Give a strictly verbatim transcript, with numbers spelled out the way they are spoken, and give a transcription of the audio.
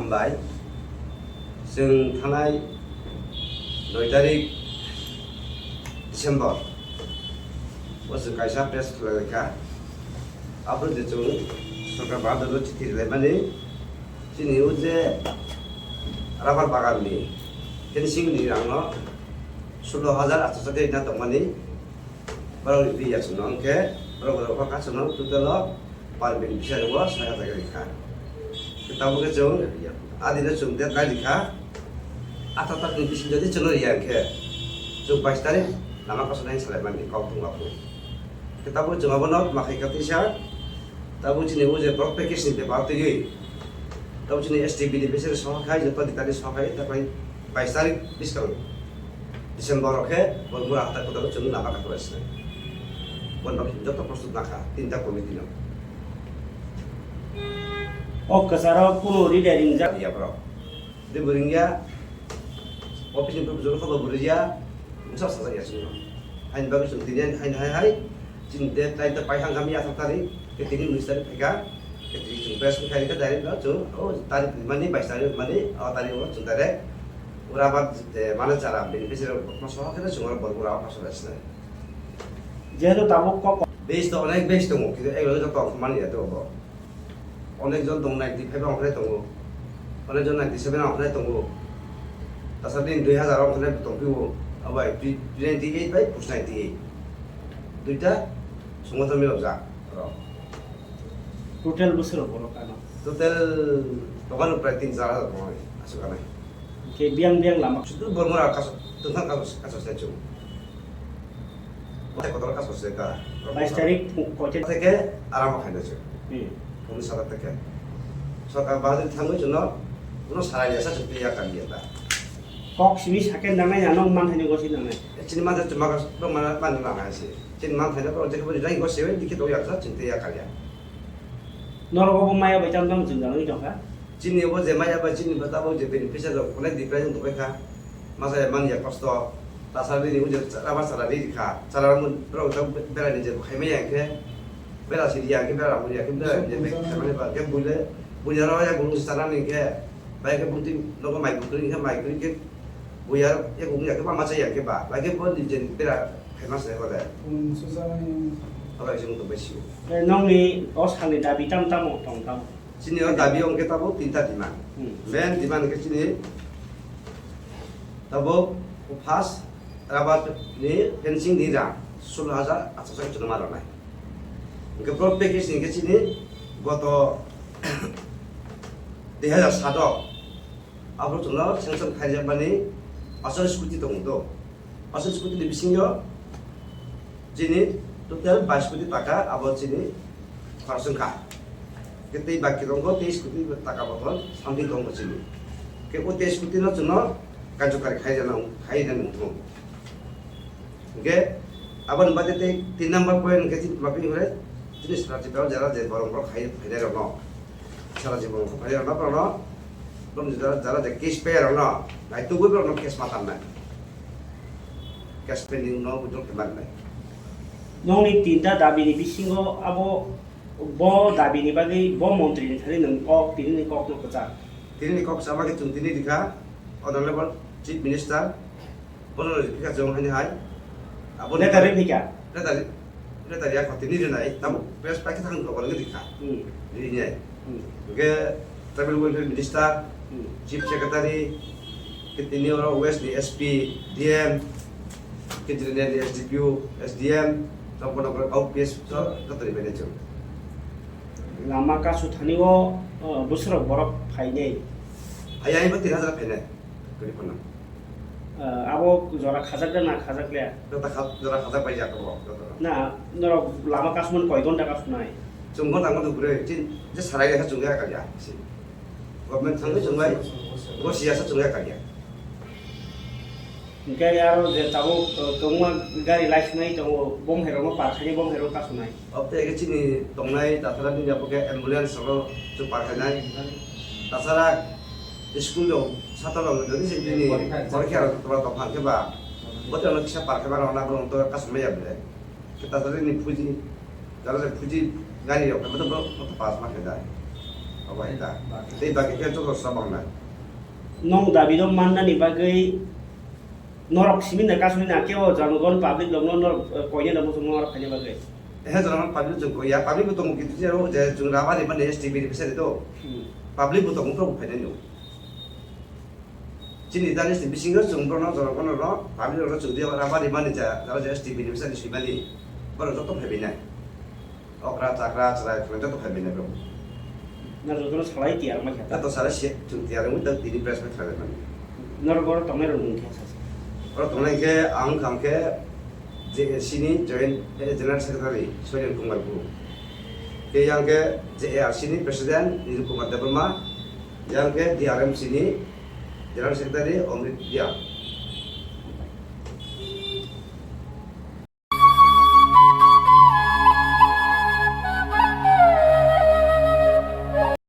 Bai, chwng thanai noi tarik December o chwng kaisa press khulai kha. Aphuru je chwng Sorkar Bahadur no chithi rilaimani, chini o je rubber bagan ni fencing ni rang no sulo hajar atso sati na tongmani, borok ni biya chwng no hwnkhe borok borok kha chwng no total o Permit ni bising o soi hajar khe rikha. Tabuk khe chwng adino chwng deadline rikha. Atharo tarik ni bising jodi chwngno riya hwnkhe chwng bais tarik lama kosonai salai mani kok thung aphuru. Tabuk chwng abono ma khaika tisa. Tabuk chini o je block package ni bepar twiwi tabuk chini S T B ni bising sohor khai joto ditani sohor khai tapai bais tarik biskang December o khe Bormura hathai kotor o chwng lama kha khwlai sinai. Bon bakhe joto prostut nakha tinta committee no. O kwcharo kunu rida ringjak ya borok. De bo ringya, office ni bujur kho bo ringya, bwsa sajak ya chwngno. Haini bagwi chwng tini haini hai hai, chini de tai ta paithang kami aswk tari, ke tini unis tari phaika, ke tini chwng press meet khaika direct no chwng, o tari mani bais tari mani, o tari o chwng direct, ura ba de mana chara bini bising rok ma soha khe chwng oro bor ura o kaso bai sinai. Jehetu tabuk kok. Base to onek base tongo, kintu ek loge joto mani ya to bo. Onek jon tong ninety five ang khlai tongo. Onek jon ninety seven ang khlai tongo. Tasa din dui hazar ang khlai tong piwo. Abai twenty eight bai push ninety eight. Duita songothon milokjak ro. Total bwswk rok borok ano? Total tokan prai tin char hazar borok aswk anai. Ke biang biang lama. Sudu bormora kaso tungkha kaso kaso sai chung. Tei kotor kaso se ka. Bais tarik koite. Teke aram khaina se. Hmm. Phone sara teke. Sorkar bahadin thangwi chuno kuno sarai yasa chukti ya kan ya ta. Kok simi saken dangnai ya nong man thani gosi dangnai. Chini man thani chuma ka bro man man na ngai se. Chini man thani bro jek bro jai gosi we dikhe to ya sa chinte ya kan ya. Norok obo maya bai tam tam jwngjal wngwi tongkha. Chini bo je maya bai chini bo tabok je beneficiary rok onek depression tongbai kha. Masa ya man ya kosto. Tasari ni ujak rubber chara ri kha. Chara mun rok ta bera ni je khai maya khe. Bera si ya khe bera mun ya khe bera ni je khai maya ba khe buile buile ro ya gulung chara ni khe. Bai khe bumti nogo mai bukri khe mai kri khe buya ya gulung ya khe ba masa ya khe ba. Bai khe bo ni je bera khai masa ya ba le. Aba ising to besi. Nongni o salni dabi tam tamo tong tamo? Chini o dabi wngkhe tabuk tinta demand. Hmm. Main demand khe chini tabuk first rubber ni fencing ni rang sullo hajar atso soi chwngma rwnai. Hwnkhe bro package ni khe chini goto dui hazar sato aphuru chwngno sanction khaijakmani aswk scooty tongo do. Aswk scooty ni bisingo chini total bais koti taka abo chini khorok wngkha. Khe tei baki tongo teis koti taka bothon something tongo chini. Khe o teis koti no chwngno karjokari khai rwna khai rwna nung thung. Hwnkhe aboni bagwi tei tin number point hwnkhe chini tuma bini hwnwi chini sora chipao jara je borok borok khai phainai rokno. Sara jibon kho phairokno borokno, borokni jara, jara je case payerrokno, naitugwi borokno case ma tamnai. Case pending no withdraw khe manbai. Nongni tinta dabini bisingo abo, bo dabini bagwi bo montrini thani nwng kok, tinini kokno kwchak. Tinini kok sama khe chwng tini rikha, Honorable Chief Minister, Bono riphi kha chwng haini hai. Abo letter riphi kha? Letter, letter ya khotini rinai, tamo press pai khe thang khobor ngi rikha. Hmm. Rinai. Hmm. Hwnkhe Tribal Welfare Minister, Hmm. Chief Secretary, khe tini oro West ni S P, D M, khe General ni S D P O, S D M, tamo kono kono O P S, to, to tari bai chwng. Lama kasu thani o, o, bwswrok borok phainai. Ayai bo tin hazar phainai. Kori phano. Ah, abo jora khajak da na khajak le? Jota kha-, jora khajak bai jak bo, jota. Na, norok lama kasumani koi gonta kasunai? Chwng gonta gonta bwrwi, chin, je sarai lekha chwng ya kaliya. Government thangwi chwng bai, bo siyasa chwng ya kaliya. Hwnkhe aro je tabuk, uh, kwbangma gari laisinai tongo, bom herokno par khainai, bom herok kasunai. Obte khe chini tongnai tathara nini abo khe ambulance rok chwng par khainai. Tathara school rok sata rok jodi se bini porikha rok tora tong kha khe ba bote ono kisa par khe ba rok na borok to kasumai ya bwle. Khe tathara ni phuji jara je phuji gari rok khe bote borok to pass ma khe dai. Obo hai ta. Tei baki khe joto sa bang na. Nong dabi no manna ni bagwi norok simi na kasuni na kebo janogon public rok no norok, eh, koine rok muchung norok khaina bagwi. He jora public jung ko ya public bo tong kiti jero je jung rama ni mane S T B ni bisari to. Hmm. Public bo tong pro khaina no. Chini dani si bisingo chwng bono jora bono ro, public rok chwng dia rama rimani ja, jara je S T B ni bisari swimani, bono joto phaibi nai. Okra, chakra, chwrai, phwrai joto phaibi nai bro. Na joto no salai tiyar ma khata. Joto salai si chwng tiyar wngwi tak tini press meet khlai mani. Norok oro tongnai rok mung khe sa. Oro tongnai khe ang kham khe J A C ni joint, eh, general secretary Soilen Kumar Guru. Khe yang khe J A R C ni president Niju Kumar Debbarma. Yang khe D R M C ni General Secretary Omrit Dia.